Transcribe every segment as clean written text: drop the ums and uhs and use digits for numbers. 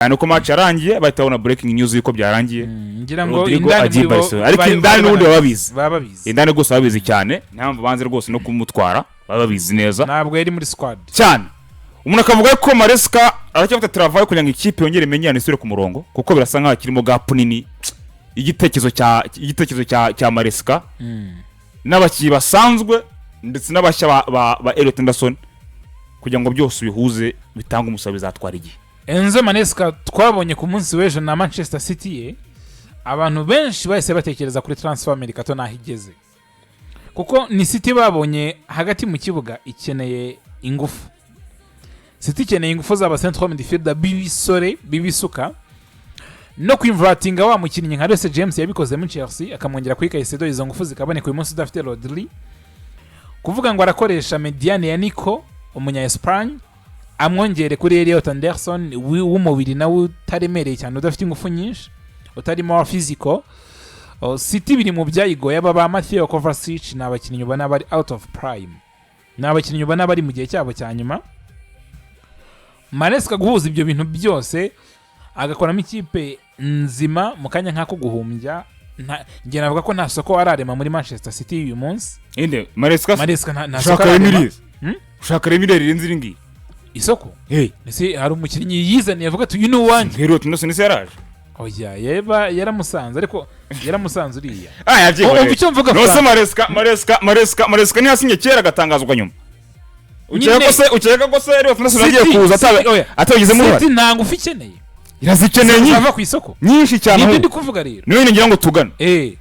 Cyane ko match yarangiye bahita babona breaking news yuko byarangiye. Ngira ngo Rodrigo indani agiye muri bo Barcelona, ariko indani n'ubundi baba babizi. Baba babizi. Indani rwose baba babizi cyane. Niyo mpamvu banze rwose no kumutwara, baba babizi neza. Ntabwo yari muri squad. Cyane. Umuntu akavuga ko Maresca aracyafite travail kugira ngo ikipe yongere imenyerane, isubire ku murongo, kuko birasa nkaho kirimo gap nini. Igitekerezo cya Maresca n'abakinnyi basanzwe ndetse n'abashya ba Elliot Anderson, kugira ngo byose ubihuze bitange umusaruro, bizatwara igihe. Enzo Maresca twabonye ku munsi w'ejo na Manchester City ye, abantu benshi bahise batekereza kuri transfer mercato n'aho igeze, kuko ni City babonye hagati mu kibuga ikeneye ingufu. City ikeneye ingufu z'aba central midfielder b'ibisore b'ibisuka no kwinvertinga wa mukinnyi nka Reece James yabikoze muri Chelsea, akamwongera kuri Caicedo, izo ngufu zikaboneka. Uyu munsi udafite Rodri, kuvuga ngo arakoresha médiane ya Nico umunya Espagne, amwongere kuri Elliot Anderson w'umubiri nawe utaremereye cyane, udafite ingufu nyinshi, utari more physical. Oh, City biri mu byayigoye. Aba ba Mateo Kovacic ni abakinnyi ubona bari out of prime, ni abakinnyi ubona bari mu gihe cyabo cya nyuma. Maresca guhuza ibyo bintu byose agakoramo ikipe nzima mu kanya nk'ako guhumbya, njye navuga ko nta soko ararema muri Manchester City uyu munsi. Inde? Maresca? Maresca nta soko Ushaka ararema. Remirizi? Hmm? Ushaka Remirizi rirenze iri ngiri? Isoko? Hey. Ese hari umukinnyi yizaniye avuga ati: "Uyu ni uwanjye"? Elliot Anderson se yaraje? Oya, yeba yaramusanze, ariko yaramusanze uriya. Ah, yabyihoreye. Umva icyo mvuga, Nose. Frank. Maresca ntiyasinye kera agatangazwa nyuma? Ukeka Nyine. ko se, ukeka ko se Elliot Anderson agiye City- kuza City- oya. atabigizemo uruhare? City nta ngufu ikeneye. Irazikeneye nyinshi. Zava ku isoko. Nyinshi cyane Nibyo ndi ahubwo. kuvuga rero. Niyo nyine ngira ngo tugane.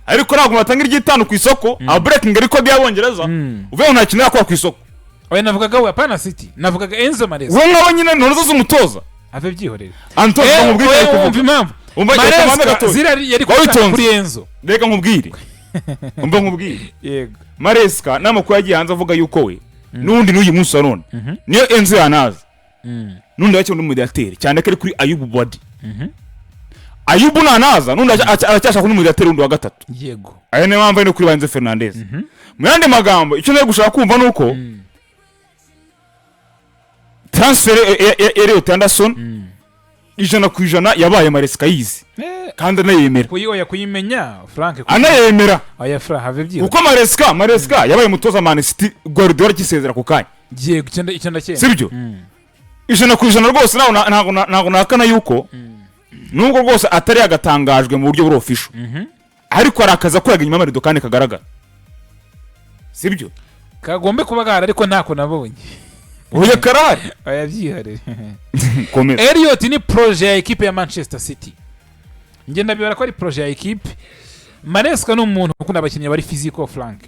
Ariko ntabwo batanga iry'itanu ku isoko, aba breaking record y'Abongereza, uvuye ngo nta kintu yakora ku isoko. Oya, navugaga we, apana City, navugaga Enzo Maresca. Uwo ngabo nyine ntuzi z'umutoza. Ave, byihorere. Antoine, nkubwire Oya, icyo ari wumva kuvuga. impamvu Umva, reka mbanze Maresca gatoya. ziriya yari Wowe kuzana witonze. kuri Enzo. Reka nkubwire, umva nkubwire. Yego. Maresca n'amakuru yagiye hanze avuga yuko we n'undi n'uyu munsi wa none niyo Enzo yanaza, n'undi yakina undi mumidiyateri, cyane ko ari kuri Ayyoub Bouaddi. Ayoub nanaza, n'undi aracyashaka undi mumidiyateri wundi wa gatatu. Ayo niyo mpamvu ari no kuri ba Enzo Fernandez. Mu yandi magambo, icyo nari gushaka kumva ni uko transfer ya Elliot Anderson 100% yabaye Maresca yizi kandi anayemera. Oya, kuyimenya, Frank, Anayemera. Oya Frank, have, byihorere. Kuko Maresca yabaye umutoza Man City Guardiola akisezera ku kanya. Yego, icyo ndacyemera. Sibyo? 100% rwose ntabwo nahakana yuko nubwo rwose atari yagatangajwe mu buryo buri official, ariko hari akazi akoraga inyuma y'amarido kandi kagaragara, sibyo? Kagombe kuba gahari, ariko ntako nabonye. Oya, karahari. Oya, byihorere. Komeza. Elliot ni projet ya ekipe ya Manchester City. Njye ndabibara ko ari projet ya ekipe. Maresca ni umuntu ukunda abakinnyi bari physical, Frank.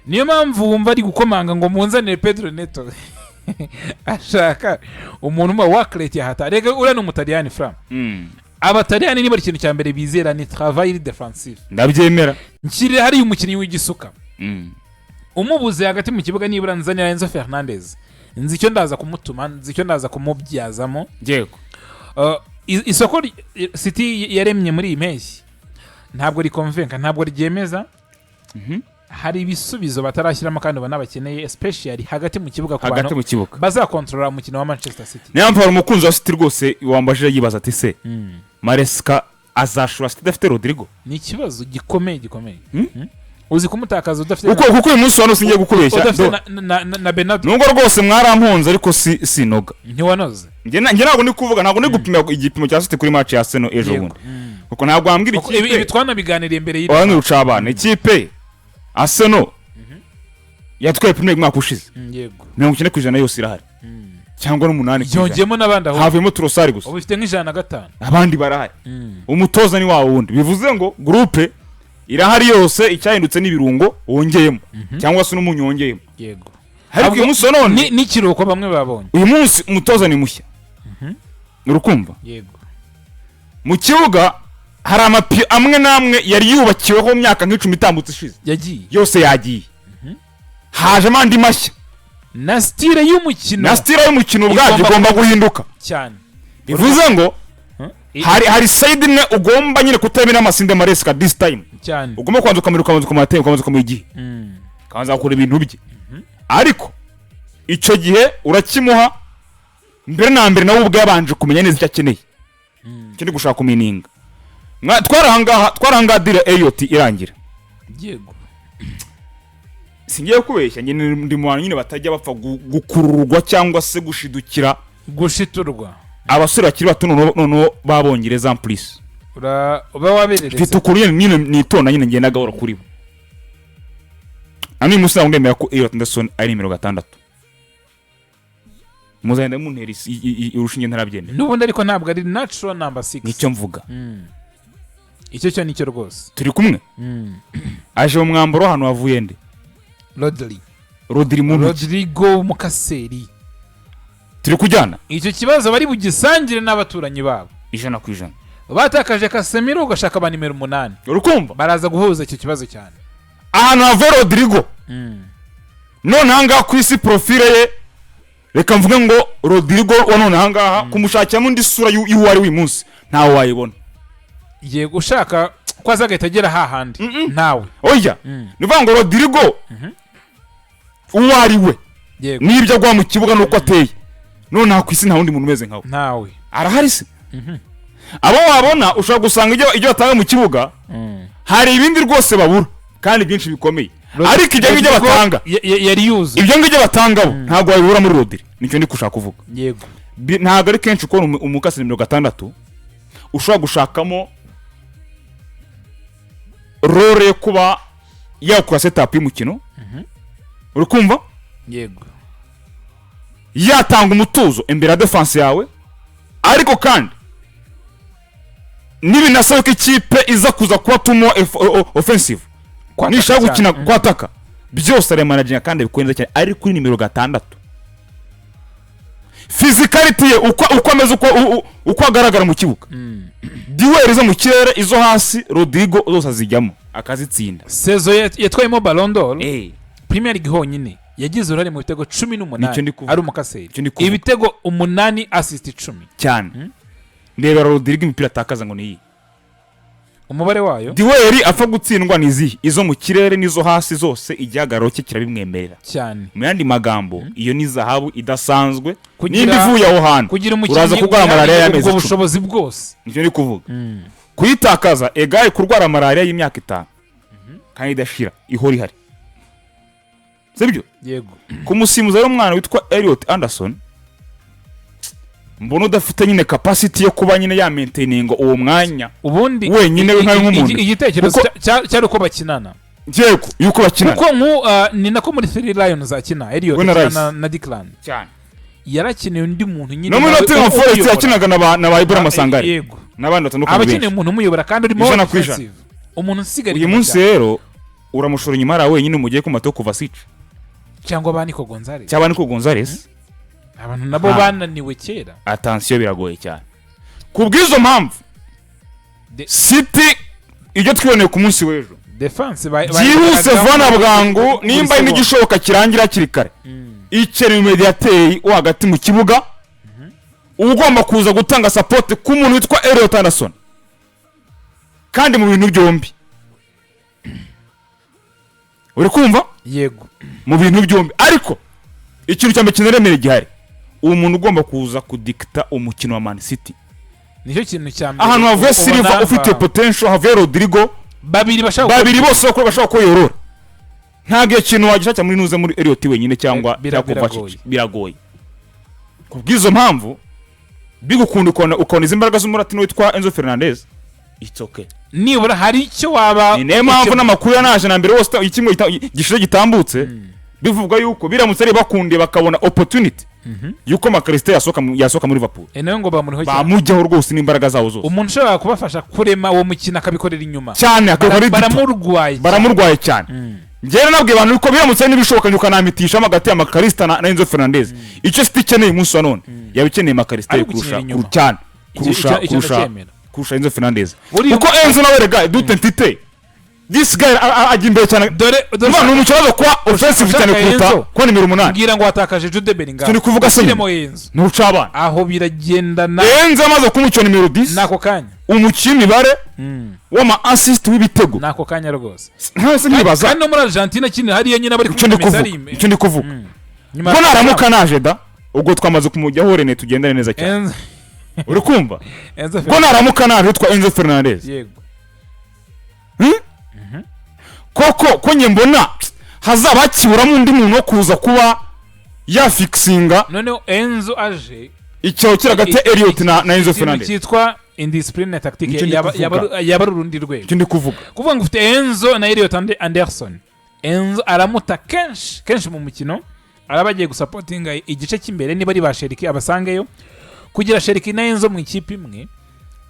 Niyo mpamvu wumva ari gukomanga ngo munzanire Pedro Neto. Ashaka umuntu uba wakreti yahata. Rega uriya ni Umutaliyani, Frank. Abataliyani niba ari ikintu cya mbere bizera ni travail défensif. Ndabyemera. Nshyirire hariya umukinnyi w'igisuka, umubuze hagati mu kibuga, nibura nzanira Enzo Fernandez, nzi icyo ndaza kumutuma, nzi icyo ndaza kumubyazamo. Isoko City yaremye muri iyi mpeshyi ntabwo rikonvenka, ntabwo ryemeza. Hari ibisubizo batarashyiramo kandi ubona bakeneye, especially hagati mu kibuga ku Hagati bantu mu kibuga bazakontorora umukino wa Manchester City. Niyo mpamvu hari umukunzi wa City rwose wambajije yibaza ati: "Se Maresca azashora City idafite Rodrigo?" Ni ikibazo gikomeye gikomeye. Hmm? Uzi kumutakaza udafite Kuko uyu munsi wa none singiye gukubeshya. udafite na Bernardo. Nubwo rwose mwarampunze, ariko si sinoga. Ntiwanoze. Njye ntabwo ndi kuvuga, ntabwo ndi gupima igipimo cya City kuri match ya Arsenal ejo bundi, kuko ntabwo wambwira Kuko ibi ikipe twanabiganiriye mbere y'ibi. Wabona uruca abana, ikipe Arsenal yatwaye Premier League umwaka ushize, 90% yose irahari, cyangwa n'8%. Yongeyemo n'abandi aho. Havuyemo Trossard gusa. Ubu ifite nka 105. Abandi barahari, umutoza ni wa wundi. Bivuze ngo groupe irahari yose, icyahindutse n'ibirungo wongeyemo cyangwa se n'umunyu wongeyemo. Ariko uyu munsi wa none N'ikiruhuko bamwe babonye. Uyu munsi umutoza ni mushya, urukumva? Yego. Mu kibuga hari amapiyo amwe n'amwe yari yubakiweho mu myaka nka 10 itambutse ishize. Yagiye. Yose yagiye, hajemo andi mashya. Na style y'umukino. Na style y'umukino ubwabyo Igomba igomba guhinduka. Cyane. Bivuze ngo hari side imwe ugomba nyine kutemera amasinde Maresca this time. Ugomba kubanza ukamenya, ukabanza ukamuha, ukabanza ukamuha igihe, ukabanza gukora ibintu bye. Ariko icyo gihe urakimuha mbere na mbere nawe ubwe yabanje kumenya neza icyo akeneye. Icyo ndi gushaka kumininga, twari ahangaha deal Elliot irangira. Singiye kubeshya, nyine ndi mu bantu nyine batajya bapfa gukururwa cyangwa se gushidukira. Gushiturwa. Abasore bakiri bato, noneho b'Abongereza plus. Uba wabereretse. Mfite ukuntu nyine nitonda, nyine ngenda gahoro kuri bo. Na n'uyu munsi ntabwo ndemera ko Elliot Anderson ari nimero 6. Muzagenda muntera urushinge, ntarabyemera. N'ubundi ariko ntabwo ari natural number 6. Nicyo mvuga. Icyo cyo nicyo rwose. Turi kumwe. Aje mu mwambaro w'ahantu havuye nde? Rodri. Rodri mu ntoki. Rodrigo Mukaseri. Turi kujyana. Icyo kibazo bari bugisangire n'abaturanyi babo. 100%. Batakaje Casemiro, ugashaka ba nimero 8. Uri kumva? Baraza guhuza icyo kibazo cyane. Ahantu havuye Rodrigo none ahangaha ku isi, profile ye, reka mvuge ngo Rodrigo wa none ahangaha, kumushakiramo indi sura y'uwo ari uyu munsi, ntawe wayibona. Yego, ushaka ko aza agahita agera hahandi, ntawe. Oya, ni ukuvuga ngo Rodrigo uwo ari we n'ibyo agwa mu kibuga n'uko ateye none aha ku isi, nta wundi muntu umeze nkawe. Ntawe. Arahari se? Abo wabona ushobora gusanga ibyo batanga mu kibuga hari ibindi rwose babura kandi byinshi bikomeye, ariko ibyo ngibyo Rodrigo batanga, yari yuzuye. Ibyo ngibyo batanga bo ntabwo wabibura muri Rodri, nicyo ndi gushaka kuvuga. Ntabwo ari kenshi kubona umukasi nimero 6 ushobora gushakamo role yo kuba yakora setup y'umukino, uri kumva? Yego. Yatanga umutuzo imbere ya defense yawe, ariko kandi nibinasaba ko ikipe iza kuza kuba tumo offensive, Kwataka nishaka cyane. gukina kwataka, byose aramanaginga kandi abikora neza cyane. Ari kuri nimero 6, physicality ye, uko ameze, uko agaragara mu kibuga, duel zo mu kirere, izo hasi, Rodrigo zose azijyamo akazitsinda. Saison yatwayemo Ballon d'Or, Premier League honyine yagize uruhare mu bitego cumi Nicyo n'umunani ndi kuvuga. ari umukaseri. Nicyo ndi kuvuga. Ibitego 8, assist 10. Cyane. Ndebera Rodrigo, imipira atakaza ngo ni iyi? Umubare wayo. Duel apfa gutsindwa ni izihe? Izo mu kirere n'izo hasi zose, igihagararo cye kirabimwemerera. Cyane. Mu yandi magambo, iyo ni zahabu idasanzwe. Kugira- Nimba ivuye aho hantu, kugira umukinnyi uraza kurwara malariya wihariye y'amezi ubwo 10. bushobozi bwose. Nicyo ndi kuvuga. Kuyitakaza egaye kurwara malariya y'imyaka 5 kandi idashira, ihora ihari, sibyo? Yego. Kumusimuza rero umwana witwa Elliot Anderson, mbona udafite nyine capacity yo kuba nyine yamaintaininga uwo mwanya Ubundi wenyine we nkawe nk'umuntu. Igitekerezo Kuko- cyari uko bakinana. Yego, yuko bakinana. Kuko ni nako muri Three Lions akina Elliot We na akina Rice. na Declan. Cyane. Yarakeneye undi muntu nyine No muri nawe Nottingham Forest umuyobora. yakinaga na ba Ibrahim Sangare n'abandi batandukanye Aba akeneye benshi. umuntu umuyobora kandi urimo 100%. defensive, umuntu usigara Uyu inyuma munsi cyane. rero uramushora inyuma hariya wenyine, umugiye ku Mateo Kovacic Cyangwa ba Nico Gonzalez. Cyangwa Nico Gonzalez. Abantu nabo Ah. bananiwe kera. Attention, biragoye cyane. Ku bw'izo mpamvu, City, ibyo twiboneye ku munsi w'ejo, Defense byihuse vuba na bwangu, buri nimba ari segonda. n'igishoboka kirangira hakiri kare, ikeneye umediateri wo hagati mu kibuga ugomba kuza gutanga support ku muntu witwa Elliot Anderson, kandi mu bintu byombi, uri kumva? Yego. Mu bintu byombi. Ariko ikintu cya mbere kinaremere gihari, uwo muntu ugomba kuza kudikita umukino wa Man City. Nicyo kintu cya mbere. Ahantu havuye Ubona Silva ufite potential, havuye Rodrigo, babiri bashaka babiri bose bakora bashobora ko yorora, ntabwo iyo kintu wagishakira muri nuze muri Elliot wenyine cyangwa cyangwa Kovacic. Biragoye. Biragoye. Ku bw'izo mpamvu, bigukunda ukabona izi mbaraga z'umuratino witwa Enzo Fernandez, it's okay. Nibura hari icyo waba Ni nayo mpamvu n'amakuru yanaje na mbere wose ikimwe gishize gitambutse, bivugwa yuko biramutse ari bakundiye bakabona opportunity yuko Mac Allister yasohoka muri Liverpool, Nawe ngo bamuriho cyane. bamujyaho rwose n'imbaraga zabo zose. Umuntu ushobora kubafasha kurema uwo mukino akabikorera inyuma. Cyane, akaba ari gito. Baramurwaye cyane. Baramurwaye cyane. Njyewe nabwiye abantu yuko biramutse ari n'ibishoboka ukanamitisha hagati ya Mac Allister na Enzo Fernandez, icyo City ikeneye umunsi wa none, yaba ikeneye Mac Allister Ari kurusha gukinira inyuma. cyane Icyo- kurusha icyo kurusha ndacyemera. kurusha Enzo Fernandez, Buriya- kuko Enzo nawe rega dute mfite, this guy ajya imbere cyane. Dore Umwana ni umukino aza kuba offensive cyane ushaka kuruta Enzo. kuba nimero 8. Mbwira ngo watakaje Jude Bellingham, Turi kuvuga se nyine. ushyiremo Enzo. Ntuca abana. Aho biragendana. Enzo amaze kumuca nimero 10, N'ako kanya. umukinnyi imibare w'ama assist, w'ibitego. N'ako kanya rwose. Ntase nkibaza. Kandi no muri Argentina akina hariya nyine bari Icyo ndi kumwe na kuvuga, Messi. icyo ndi kuvuga, Nyuma ko naramuka naje da, ubwo twamaze kumujyaho, Rene, tugendane neza cyane. Enzo. Uri kumva Enzo ko naramuka naje witwa Enzo Fernandez? Yego. Hmm? Koko ko njye mbona hazaba hakiburamo undi muntu wo kuza kuba yafikisinga Noneho Enzo aje, icyaho kiri hagati ya Elliot na Enzo ikintu Fernandez. cyitwa indiscipline tactique Nicyo ndi kuvuga. yaba ari urundi rwego. Icyo ndi kuvuga. Kuvuga ngo ufite Enzo na Elliot Anderson, Enzo aramuta kenshi kenshi mu mukino, araba agiye gusapotinga igice cy'imbere, niba ari ba Cherki abasangeyo. Kugira Cherki na Enzo mu ikipe imwe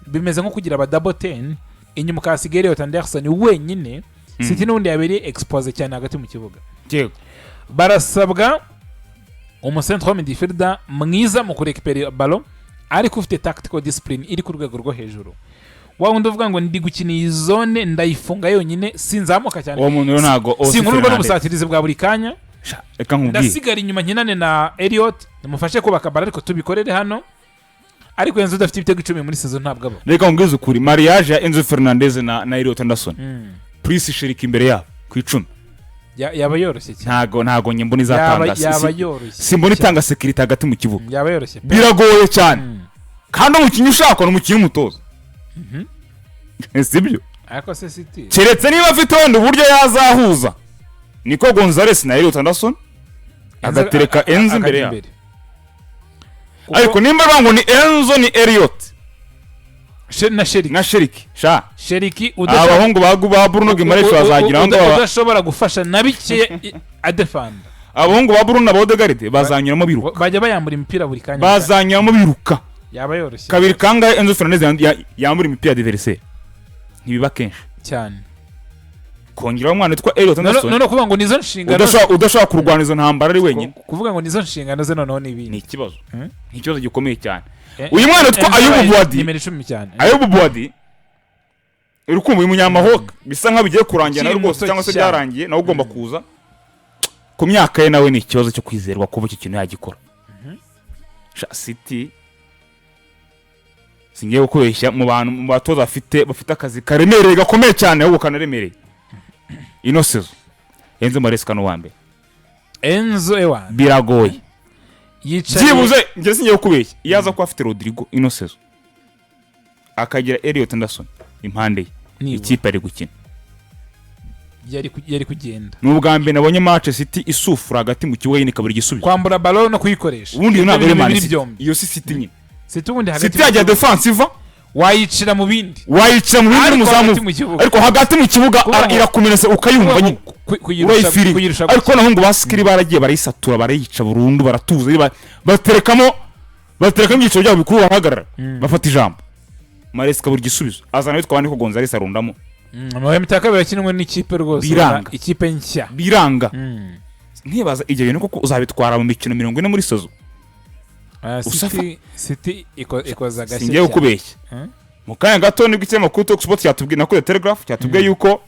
bimeze nko kugira aba double ten inyuma, ukahasiga Elliot Anderson wenyine. City n'ubundi yabereye expose cyane hagati mu kibuga. Barasabwa umucentral midfielder mwiza mu kurekipera ballon, ariko ufite tactical discipline iri ku rwego rwo hejuru, wa wundi uvuga ngo ndi gukina iyi zone ndayifunga yonyine, sinzamuka cyane, Uwo muntu rero ntago Osi sinkururwa Fernandez. n'ubusatirizi bwa buri kanya. Sha, reka nkubwire. Ndasigara inyuma nkinane na Elliot, mufashe kubaka ballon, ariko tubikorere hano. Ariko Enzo udafite ibitego 10 muri saison ntabwo aba. Reka nkubwize ukuri, mariage ya Enzo Fernandez na Elliot Anderson plus Cherki imbere yabo ku 10, Yaba yoroshye cyane. Ntago njye mbona Yaba izatanga yaba yoroshye simbona cyane. itanga sécurité hagati mu kibuga. Yaba yoroshye pe. Biragoye cyane, kandi umukinnyi ushakwa ni umukinnyi w'umutoza, sibyo? Ariko se City Keretse niba afite wenda uburyo yazahuza Nico Gonzalez na Elliot Anderson, agatereka Enzo imbere akajya yabo. Kuko Ariko nimba bavuga ngo ni Enzo, ni Elliot na Cherki. Na Cherki, sha, Cherki abahungu ba Bruno Guimaraes bazagira aho ngaho. Udashobora gufasha na bike adefanda. Abahungu ba Bruno na ba Odegaard bazanyuramo biruka. Bajya bayambura imipira buri kanya. Bazanyuramo biruka. Yaba yoroshye. Kabiri kangahe Enzo Fernandez yambura imipira adversaire? Ntibiba kenshi. Cyane. Kongeraho umwana witwa Elliot Anderson None kuvuga ngo nizo nshingano udashobora kurwana izo ntambara ari wenyine. Kuvuga ngo nizo nshingano ze noneho ni Ni ibindi. ikibazo, ni ikibazo gikomeye cyane. Eh, Uyu mwana witwa Enzo Ayubu abaye Bouaddi. nimero 10 cyane. Ayubu Bouaddi, uri kumva uyu munyamahoka bisa nkaho bigiye kurangira nawe Ukiri rwose muto cyangwa se cyane. byarangiye, nawe ugomba kuza ku myaka ye, nawe ni ikibazo cyo kwizerwa kuba icyo kintu yagikora. Sha, City, singiye kukubeshya, mu bantu, mu batoza bafite akazi karemereye gakomeye cyane, ahubwo kanaremereye ino saison, Enzo Maresca ni uwa mbere. Enzo ewa Biragoye. Yicaye. Byibuze njye singiye kukubeshya, iyo aza kuba afite Rodrigo ino saison, akagira Elliot Anderson impande ye, Nibura. ikipe ari gukina. Yari kugenda. Ni ubwa mbere nabonye match City isufura hagati mu kibuga nyine ikabura igisubizo. Kwambura ballon no kuyikoresha. Ubundi iyo ntabwo ari Ibyo Man bibiri City. byombi. Iyo si City nyine. City ubundi hagati City yajya defensive, wayicira mu bindi. Wayicira mu bindi Ariko n'umuzamu. hagati mu kibuga. Ariko hagati mu kibuga Kuvuga ngo- irakumenetse ukayumva nyine. Kuyirusha Urayifiri. kuyirusha. Ariko naho ngo basikiri baragiye barayisatura, barayica burundu, baratuza, baterekamo ibyiciro byabo bikuru, barahagarara, bafata ijambo. Maresca buri gisubizo azana witwa Nico Gonzalez arundamo. Amahembe ya kabiri yakinwe n'ikipe rwose. Biranga. Ikipe nshya. Biranga. Ntibaza ibyo bintu koko uzabitwara mu mikino 40 muri saison. City ikoza agashya Singiye cyane. kukubeshya. Mu kanya gato nibwo ikinyamakuru Talk Sport cyatubwiye, na The Telegraph cyatubwiye yuko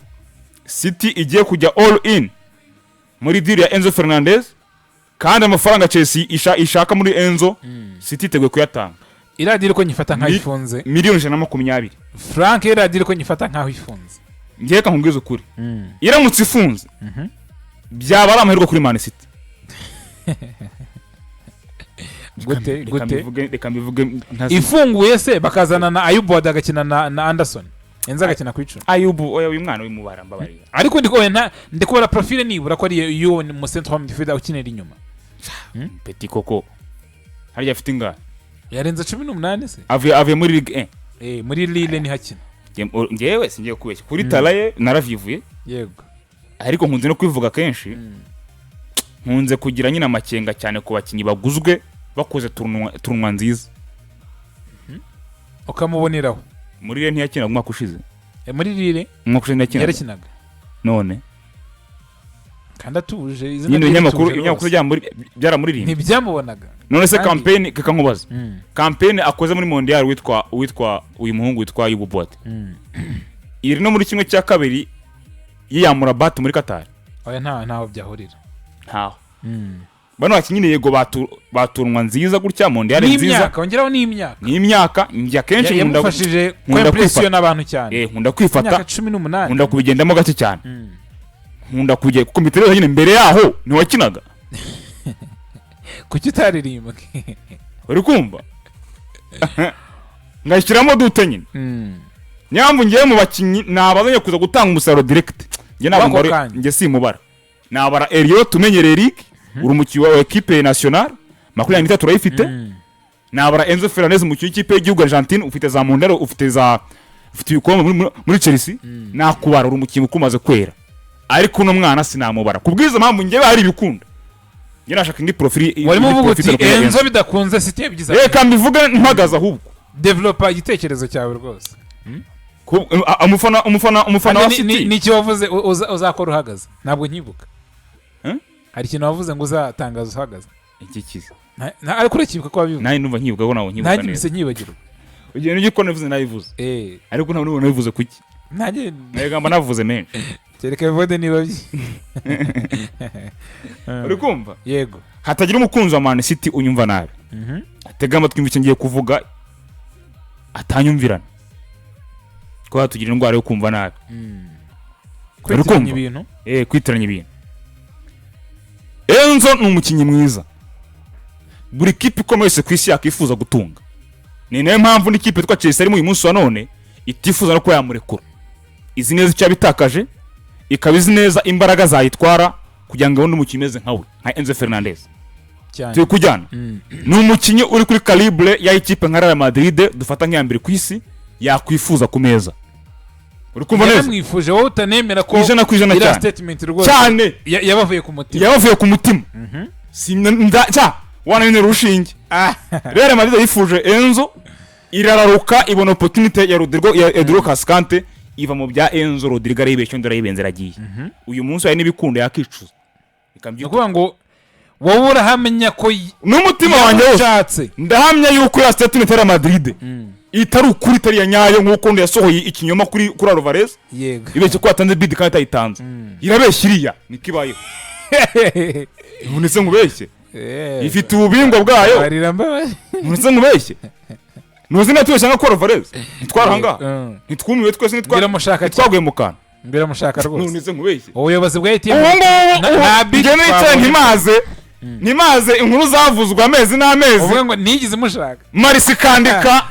City igiye kujya all in muri deal ya Enzo Fernandez, kandi amafaranga Chelsea ishaka muri Enzo, City iteguye kuyatanga. Iriya deal ko nyifata nkaho ifunze. Miliyoni 120. Frank, iriya deal ko nyifata nkaho ifunze. Ngiye reka nkubwize ukuri, iramutse ifunze byaba ari amahirwe kuri Man City. Gute? Reka Gute? reka mbivuge Ifunguye se bakazana na Ayubu agakina na Anderson, Enzo agakina ku 10? Ayubu, oya, uyu mwana w'imubara, mbabarira. Ariko ndi kubona, ndi kubona profile nibura ko ari y'uwo mu central midfielder ukinira inyuma. Petit koko harya afite ingahe? Yarenze 18 se? Avuye muri Ligue 1. Eh, muri Lille ni hakina. Njyewe singiye kubeshya, kuri talent ye naravivuye. Ariko nkunze no kwivuga kenshi, nkunze kugira nyine amakenga cyane ku bakinnyi baguzwe bakoze tournoi nziza. Ukamuboneraho. Muri Lille ntiyakinaga umwaka ushize? Eh, muri Lille. Umwaka ushize ntiyakinaga. Yarakinaga. None Kandi atuje, izina nyine rye ibinyamakuru rituje ibinyamakuru rwose. Byaramuririmbye. Ntibyamubonaga. None se Kandi- campaign, reka nkubaze, campaign akoze muri Mondial witwa uyu muhungu witwa Ayubu Bouaddi, iri no muri 1/2 yiyamura bat muri Qatar? Oya, ntaho byahurira. Ntaho. Bano bakinnyi nyine yego baturwa nziza gutya, Mondial nziza. N'imyaka, ongeraho n'imyaka. N'imyaka, njya kenshi nkunda Yamufashije nkunda kwimpressiona abantu cyane. Nkunda kwifata. Imyaka 18. Nkunda kubigendamo gake cyane. Nkunda kujya kuko imiterere nyine mbere yaho ntiwakinaga. Kuki utaririmbwe? Uri kumva? Ngashyiramo doute nyine. Niyo mpamvu ngewe mu bakinnyi nabazanye kuza gutanga umusaruro direct, njye ntabwo W'ako mbara, kanya. njye simubara. Nabara Elliot umenyereye Eric, uri umukinnyi wa équipe nationale, 23 urayifite. Nabara Enzo Fernandez, umukinnyi w'ikipe y'igihugu Argentine, ufite za Mondial, ufite ibikombe muri Chelsea. Nakubara, uri umukinnyi ukumaze kwera, ariko uno mwana sinamubara. Ku bw'izo mpamvu njyewe hari ibikunda, njye nashaka indi profil. Warimo indi uvuga profil uti itari kuri Enzo bidakunze, City yabigize. Reka mbivuge mpagaze ahubwo. Developa igitekerezo cyawe rwose. Umufana wa Kandi City ni iki wavuze uzakora uhagaze? Ntabwo nkibuka. Eh? Hari ikintu wavuze ngo uzatangaza uhagaze. Iki kiza. Ariko urakibuka ko wabivuze? Nanjye numva nkibuka ko nawe nkibuka Nanjye neza. mpise nkibagirwa. Ugenda ujya uko navuze, nabivuze. Ariko ntabwo nubona nabivuze kuki. Nanjye. Nagamba navuze menshi. Kereka bivode niba Uri kumva? Yego. Hatagira umukunzi wa Man City unyumva nabi, atega amatwi yumva icyo ngiye kuvuga, atanyumvirana ko hatugira indwara yo kumva nabi. Kwitiranya kumva? ibintu. Kwitiranya ibintu. Enzo ni umukinnyi mwiza buri kipe ikomeye yose ku isi yakwifuza gutunga. Ni nayo mpamvu n'ikipe yitwa Chelsea arimo uyu munsi wa none itifuza no kuba yamurekura. Izi neza icyo yabitakaje, ikaba izi neza imbaraga zayitwara kugira ngo ibone umukinnyi umeze nkawe, nka Enzo Fernandez. Cyane. Turi kujyana? Ni umukinnyi uri kuri calibre ya ikipe nka Real Madrid dufata nk'iya mbere ku isi yakwifuza ku meza. Uri kumva neza? Yaramwifuje, wowe utanemera ko 100% iriya cyane. statement rwose Cyane. yabavuye ku mutima. Yabavuye ku mutima. Si nda cya wananira urushinge. Real Madrid yifuje Enzo, irararuka, ibona opportunity ya Rodrigo, ya Rodrigo Cascante, iva mu bya Enzo. Rodrigo aribeshye, undi arayibenze, aragiye. Uyu munsi hari n'ibikunda yakicuza. Ni Ikabyita ukuvuga ngo wowe urahamenya ko n'umutima wanjye wose. yashatse. Ndahamya yuko ya statement ya Real Madrid itari ukuri, itari iya nyayo, nk'uko undi yasohoye ikinyoma kuri Alvarez, ibeshye ko yatanze bid kandi atayitanze. Irabeshya iriya, niko ibayeho. Nonese nkubeshye? Ifite ububingwa bwayo. Barira mbabazi. Nonese nkubeshye? Ntuzi natubeshya nka ko Alvarez ntitwara ahangaha? Ntitwumiwe twese? Biramushaka cyane. Ntitwaguye mu kantu? Biramushaka rwose. Nonese nkubeshye? Ubuyobozi bwa ATM Ubu ngubu nta bid njye nicaye twabonye. ntimaze inkuru zavuzwe amezi n'amezi. Uvuga ngo ntigeze imushaka. Marisi ikandika,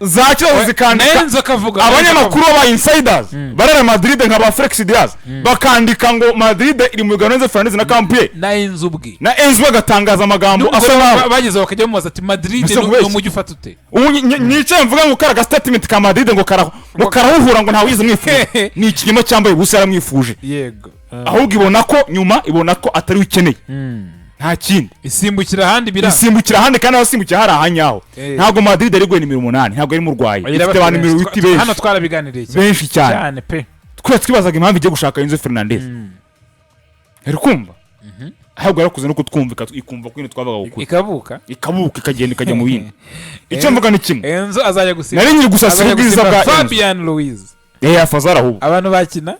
za kibazo zikandika, Nenzo akavuga. abanyamakuru b'aba insiders ba Real Madrid nka ba Felix Diaz bakandika ngo Madrid iri mu biganiro Enzo Fernandez na camp ye. Na Enzo ubwe. Na Enzo agatangaza amagambo asa N'umugore nkaho bageze bakajya bamubaza ati: "Madrid Ese ni nkubeshye? umujyi ufata ute?" Ubu nicaye mvuga ngo kara statement ka Madrid ngo karahuhura, ngo ntawe wize mwifuje, ni ikinyoma cyambaye ubusa. Yaramwifuje. Ahubwo ibona ko nyuma, ibona ko atari we ikeneye, nta kindi. Isimbukira ahandi biranga. Isimbukira ahandi, kandi abasimbukira hari ahanyaho. Ntabwo Madrid ari nimero 8, ntabwo ari murwayi, ifite abantu nimero 8 Hano benshi. twarabiganiriye cyane. Benshi cyane. Cyane pe. Twese twibazaga impamvu igiye gushaka Enzo Fernandez. Uri kumva? Ahubwo yarakuze no kutwumva, ikumva ko ibintu twavugaga ukuri. Ikabuka. Ikabuka, ikagenda ikajya mu bindi. Icyo mvuga ni kimwe. Enzo azajya gusiba. Nari nyiri gusasira Azajya ubwiza gusiba bwa Enzo. Fabian Ruiz. Yafazara ahubwo. Abantu bakina.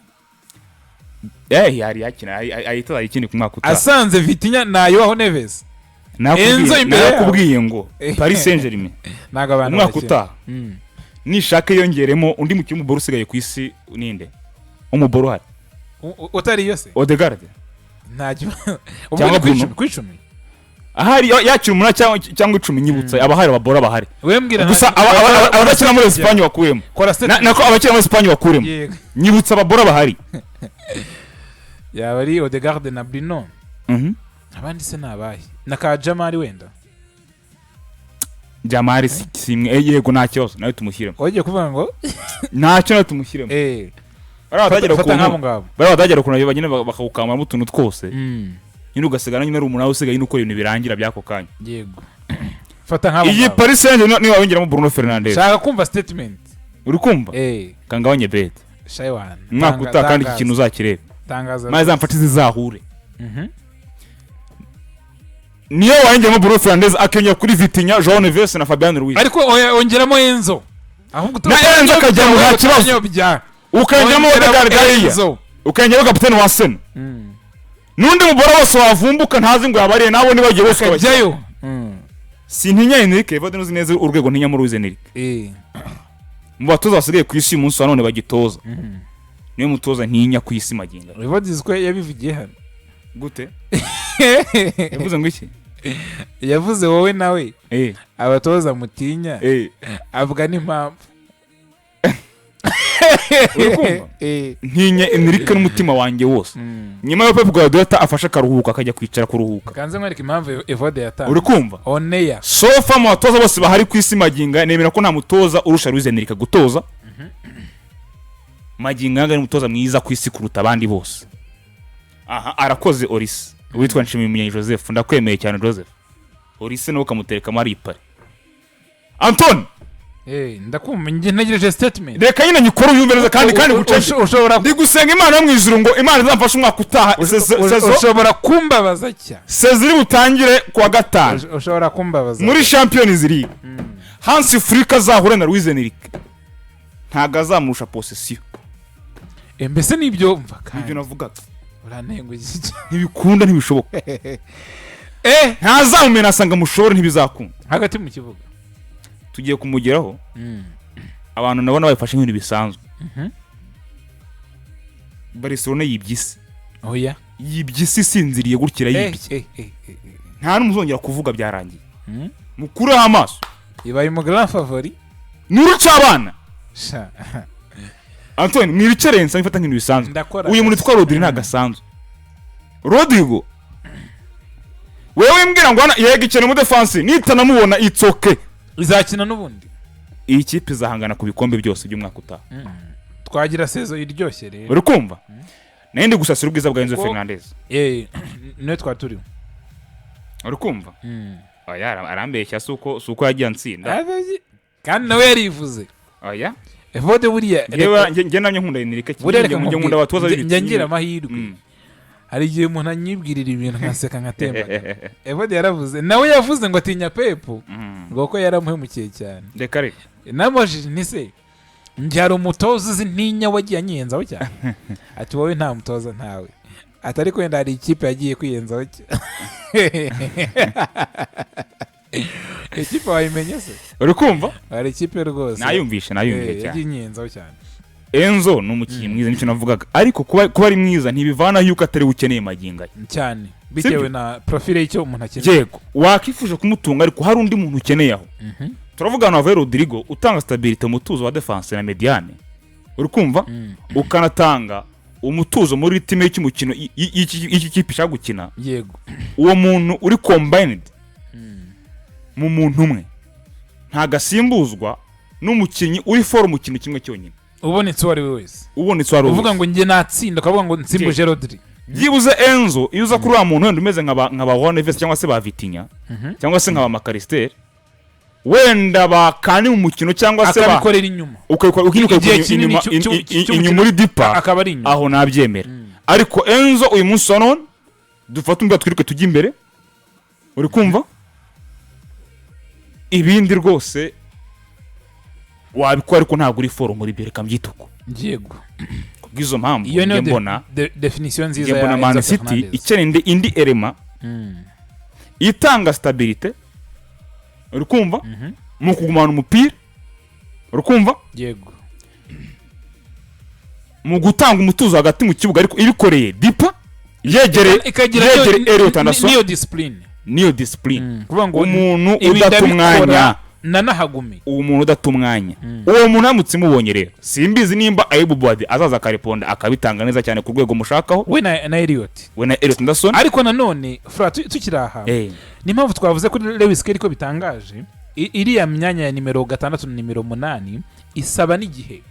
Yari yakina, ahita ayikina ku mwaka utaha. Asanze Vitinha na Joao Neves, Enzo imbere yabo. Nakubwiye ngo Paris Saint-Germain Ntabwo abantu umwaka bakina. utaha nishaka yongeremo undi mukinnyi w'umuboro usigaye ku isi. Ninde umuboro uhari? Utari iyo se? Odegaard. Ntacyo ubwo Cyangwa ni ku Bruno. 10, ku 10. Ahari yakira 8 cyangwa 10, nyibutsa abahari, ababora bahari. We mbwira. Gusa abadakina muri Espagne bakuyemo. Kora statement. Nako abakina muri Espagne bakuremo. Yego. Nyibutsa ababora bahari. Yaba ari Odegaard na Bruno. Abandi se ni abahe? Na ka Jamari wenda. Jamari si simwe. Yego, nta kibazo, nawe tumushyiremo. Wagiye kuvuga ngo Ntacyo, nawe tumushyiremo. Bariya batagira Fata nk'abo ukuntu ngabo. Bariya batagira ukuntu bagenda bakawukamuramo utuntu twose, nyine ugasigara nyine ari umunara usigaye nyine ukora ibintu birangira by'ako kanya. Yego, fata nk'abo Iyi ngabo. Paris Saint-Germain niba wongeramo Bruno Fernandes. Shaka kumva statement. Uri kumva? Kangabanye bet. Shaywan. Umwaka utaha kandi iki kintu uzakirebe. Tangaza. Maze zamfate zizahure. Niyo wayongeramo Bruno Fernandes, akiyongera kuri Vitinha, Joao Neves na Fabian Ruiz. Ariko oya, ongeramo Enzo ahubwo. Na Enzo akajyamo, nta kibazo. Utanyobya. Ukayongeramo Ongeramo Odegaard hariya, Enzo. ukayongeramo kapiteni wa Arsenal n'undi mubora wose wavumbuka, ntazi ngo yabariye nabo nibagiye bose ukabashyira. Akajyayo. Sintinya Enrique Evode, uzi neza urwego ntinya muri Luis Enrique. Mu batoza basigaye ku isi uyu munsi wa none bagitoza, niwe mutoza ntinya ku isi magingo aya. Evode ko yabivugiye hano. Gute? Yavuze ngo iki? Yavuze wowe nawe abatoza mutinya, avuga n'impamvu. Uri kumva? Eh. Ntinya Enrique n'umutima wanjye wose. Nyuma yo Pep Guardiola afashe akaruhuka, akajya kwicara kuruhuka. Kanze nkwereka impamvu Evode yatanze. Uri kumva? Oneya. So far, mu batoza bose bahari ku isi maginga, nemera ko nta mutoza urusha Luis Enrique gutoza. Magingo aya ni umutoza mwiza ku isi kuruta abandi bose. Aha arakoze Olise witwa Nshimiyimana Joseph, ndakwemeye cyane Joseph. Olise nawe ukamuterekamo ari ipari, Antoni. Eh, ndakumva, njye ntegereje statement. Reka nyine nyikore uyumve neza kandi gucece. Ushobora Ndi gusenga Imana yo mu ijuru ngo Imana izamfashe umwaka utaha saison ushobora kumbabaza cya saison iri butangire kuwa gatanu Ushobora kumbabaza. muri Champions League, Hansi Flick azahura na Luis Enrique, ntabwo azamurusha possession. Eh, mbese nibyo mva kandi Nibyo navugaga. Urantengushye. Ntibikunda, ntibishoboka. Eh. Ntazamumena, asanga mushobore, ntibizakunda. Hagati mu kibuga. Tugiye kumugeraho. Abantu nabona babifashe nk'ibintu bisanzwe. Barcelona yibye isi. Oya. Yibye isi isinziriye gutya, irayibye. Eh, eh, eh, eh. Nta n'umuzongera kuvuga, byarangiye. Mukureho amaso. Ibaye mu grand favori. Nuruca abana. Sha. Antoine, mwibicerensa mifata nk'ibintu bisanzwe. Ndakora. Uyu muntu witwa Rodri ntabwo asanzwe. Rodrigo, wewe mbwira ngo hano yego ikeneye umudefansi, nitanamubona it's okay. Izakina n'ubundi. Iyi kipe izahangana ku bikombe byose by'umwaka utaha. Twagira saison iryoshye rero. Uri kumva, nayo ndi gusasira ubwiza bwa Enzo Fernandez. Eh, niwe twari turiho. Uri kumva? Oya, arambeshya, si uko yagiye antsinda. Kandi nawe yarivuze. Oya. Evode buriya Njyewe njye namye nkunda Enrique. Buriya reka Njye nkunda nkubwire, abatoza njya ngira amahirwe. Hari igihe umuntu anyibwirira ibintu nkaseka nkatemba. Evode yaravuze, nawe yavuze ngo atinya Pep, ngo ko yaramuhemukiye cyane. Reka reka. Namubajije nti: "Se njye hari umutoza uzi ntinya wagiye anyiyenzaho cyane?" Ati: "Wowe nta mutoza, ntawe." Ati: "Ariko wenda hari ikipe yagiye kwiyenzaho cyane." Ikipe wayimenye se? Uri kumva? Hari ikipe rwose. Nayumvishe, nayumvishe Eh, cyane. yagiye inyiyenzaho cyane. Enzo ni umukinnyi mwiza, nicyo navugaga, ariko kuba ari mwiza ntibivanaho yuko atari we ukeneye magingo aya. Cyane, bitewe na profile y'icyo umuntu akeneye. Yego, wakifuje kumutunga, ariko hari undi muntu ukeneye aho. Turavuga ahantu havuye Rodrigo utanga stabilité, umutuzo wa défense na médiane, uri kumva? Ukanatanga umutuzo muri rythme y'umukino y'iki kipe ishaka gukina. Uwo muntu uri combined mu muntu umwe ntabwo asimbuzwa n'umukinnyi uri fort mu kintu kimwe cyonyine. Ubonetse uwo ari we wese. Ubonetse uwo ari we Uvuga wese. ngo njye natsinda, ukavuga ngo nsimbuje Rodri. Byibuze Enzo, iyo uza kuri uriya muntu wenda umeze nka ba Juan Neves cyangwa se ba Vitinha cyangwa se nka ba Mac Allister, wenda bakani mu mukino cyangwa se ba Akabikorera inyuma. Ukabikora Igihe ukabikora kinini inyuma cy'umukino inyuma uri deeper. Akaba ari inyuma. Aho nabyemera, ariko Enzo uyu munsi wa none dufate umupira twiruke tujye imbere, uri kumva? Ibindi rwose wabikora, ariko ntabwo uri fort muri byo, reka mbyite uko. Kubw'izo mpamvu Iyo niyo njye mbona définition nziza njye mbona ya Man Enzo City Fernandez. ikeneye indi élément itanga stabilité, uri kumva, mu kugumana umupira, uri kumva, mu gutanga umutuzo hagati mu kibuga, ariko ibikoreye deeper, yegereye Ikagira yegereye Elliot Anderson. Niyo discipline. Niyo discipline. Kuvuga ngo Umuntu ibi udata ndabikora, umwanya. nanahagume. Uwo muntu udata umwanya, uwo muntu aramutse imubonye rero, simbizi nimba Ayubu Bouaddi azaza akareponda akabitanga neza cyane ku rwego mushakaho. We na Elliot. We na Elliot Anderson. Ariko nanone Fra, tukiri aha, ni impamvu twavuze kuri Lewis Skelly ko bitangaje. Iriya myanya ya nimero 6 na nimero 8 isaba n'igihe.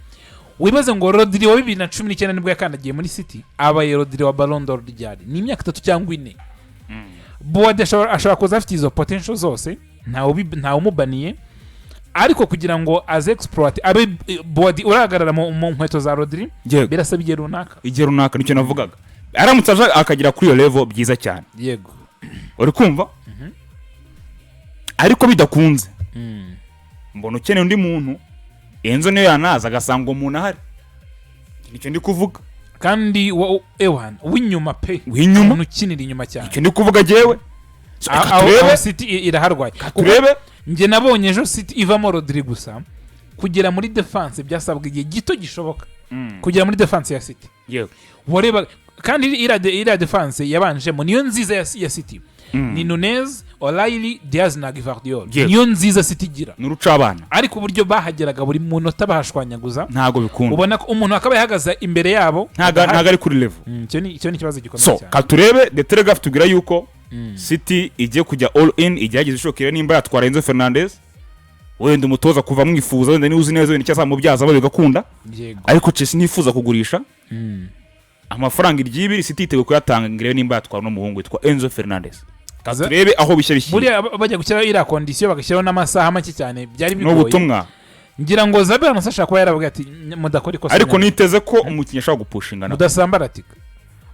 Wibaze ngo Rodri wa 2019 nibwo yakandagiye muri City, abaye Rodri wa Ballon d'Or ryari? Ni imyaka 3 cyangwa 4. Bouaddi ashobora kuza afite izo potential zose, ntawe umubaniye, ariko kugira ngo aze exploit abe Bouaddi urahagarara mu nkweto za Rodri, birasaba igihe runaka. Igihe runaka, nicyo navugaga. Aramutse aje akagera kuri iyo level, byiza cyane. Uri kumva? Ariko bidakunze, mbona ukeneye undi muntu. Enzo niyo yanaza agasanga uwo muntu ahari, nicyo ndi kuvuga. Kandi ewan w'inyuma pe. W'inyuma. Umuntu ukinira inyuma cyane. Icyo ndi kuvuga jyewe. So, reka turebe. Aho City iraharwaye. Kuko Turebe. njye nabonye ejo City ivamo Rodri gusa, kugera muri defense byasabwa igihe gito gishoboka kugera muri defense ya City. Wareba kandi iriya defense yabanjemo niyo nziza ya City. Ni Nunez, O'Reilly, Diaz na Gvardiol. Niyo nziza City igira. Ni urucabana. Ariko uburyo bahageraga buri munota bahashwanyaguza, Ntabwo bikunda. ubona ko umuntu akaba yahagaze imbere yabo Ntabwo ari kuri level. Icyo ni ikibazo gikomeye So cyane. katurebe, The Telegraph tubwira yuko City igiye kujya all in, igerageza ishoboka nimba yatwara Enzo Fernandez. Wenda umutoza kuva amwifuza, wenda niba uzi neza, wenda icyo azamubyaza bigakunda. Ariko Chelsea ntifuza kugurisha amafaranga iryibiri. City yiteguye kuyatanga ngo irebe nimba yatwara uno muhungu witwa Enzo Fernandez. Turebe aho bishya bishyira. Buriya bajya gushyiraho iriya condition, bagashyiraho n'amasaha make cyane, byari Ni bigoye. ubutumwa. Ngira ngo Xabi Alonso ashobora kuba yaravuga ati: "Mudakora ikosa Ariko nyabwo. niteze ko umukinnyi ashobora gupushinga na Mudasambaratika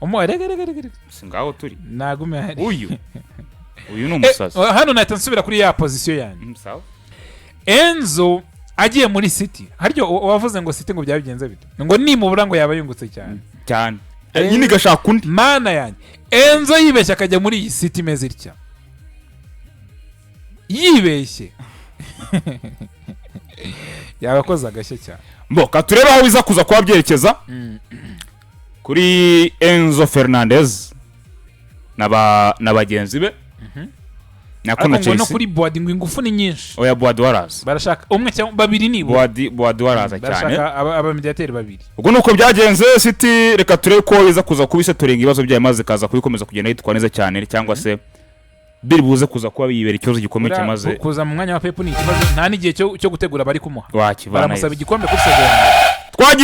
umu, rega rega rega rega." Si ngaho turi? Nagume hari. Uyu ni umusazi. Hano nahita nsubira kuri ya position yanjye. Sawa. Enzo agiye muri City, haryo wavuze ngo City ngo byaba bigenze bite, ngo nimubura ngo yaba yungutse cyane. Cyane. Nyine igashaka undi. Mana yanjye, Enzo yibeshye akajya muri iyi City imeze itya, yibeshye yaba akoze agashya cyane. Mbo katurebe aho biza kuza kuba byerekeza kuri Enzo Fernandez na bagenzi be nako Ariko na ngo no Chelsea. kuri Boadi ngo ingufu ni nyinshi. Oya, Boadi waraza. Barashaka umwe cyangwa babiri nibura. Boadi waraza cyane. Barashaka abamediateri babiri. Ubwo nuko byagenze. City reka turebe ko iza kuza kuba isettlinga ibibazo byayo, maze ikaza kubikomeza kugenda yitwara neza cyane, cyangwa se biri buze kuza kuba biyibera ikibazo gikomeye. Buriya Cyamaze kuza mu mwanya wa Pep ni ikibazo, nta n'igihe cyo gutegura bari kumuha. Wakivana. Baramusaba igikombe kuri saison ya mbere. Twagiye.